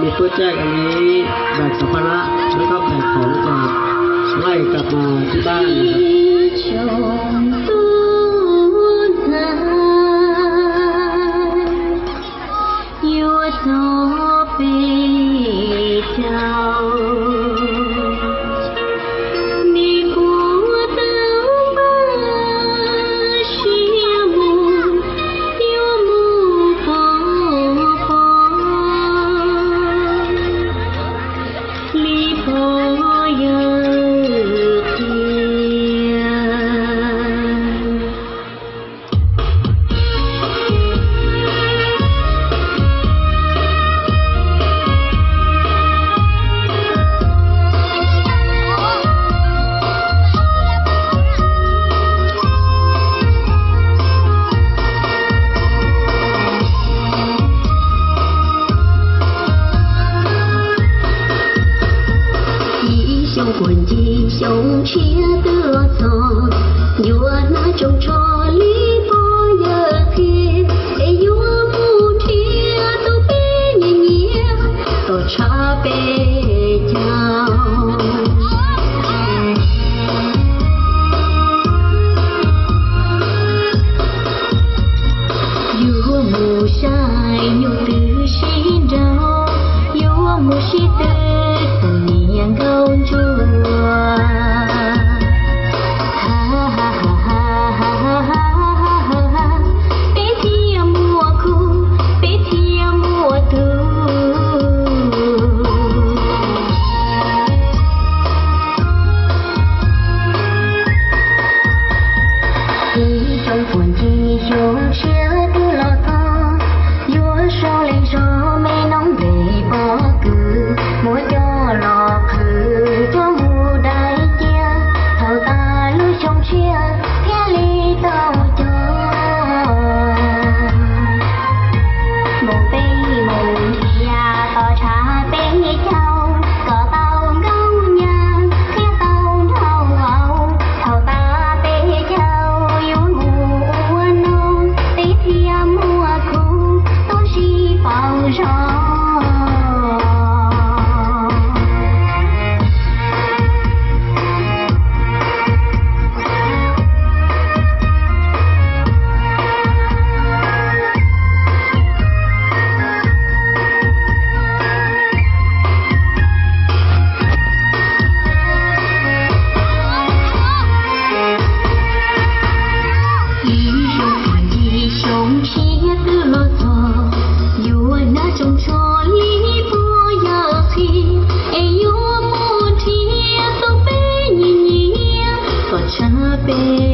Lis puab caij ua li npam cov pha nab, lawv koj pem qhov uas laij kab mas tib tab. Ib tsoom tub ntxhais yuav txog peb caug, nej puas tau npaj siab mus, yuav mus pov pob li pog yawg qhia. Ib xyoo puag ncig xyoo tshiab twb los txog, yuav hnav tsoos tsho li pog yawg qhia, es yuav mus nrhiav tus peb nyiam nyiam kom tshav peb caug. Yuav mus saib nyuj twm sib nraug, yuav mus sib tw txom nyem nkauj ntsuag. Peb thiaj muaj khub, peb thiaj muaj tub. Ib xyoo puag ncig xyoo tshiab twb los txog, yuav sau li zog me noob nplej pob kws, muab coj los qhwv coj mus dai cia, thaum tas lub xyoo tshiab thiaj li tau cog. Mus peb mus nrhiav tos tshav peb caug, kom tau nkauj nyab thiab tau nraug vauv. Thaum tas peb caug yuav mus ua noog, peb thiaj muaj khub tuaj sib pauv zog. Ib xyoo puag ncig xyoo tshiab twb los txog, yuav hnav tsoos tsho li pog yawg qhia, es yuav mus nrhiav tus peb nyiam nyiam kom tshav peb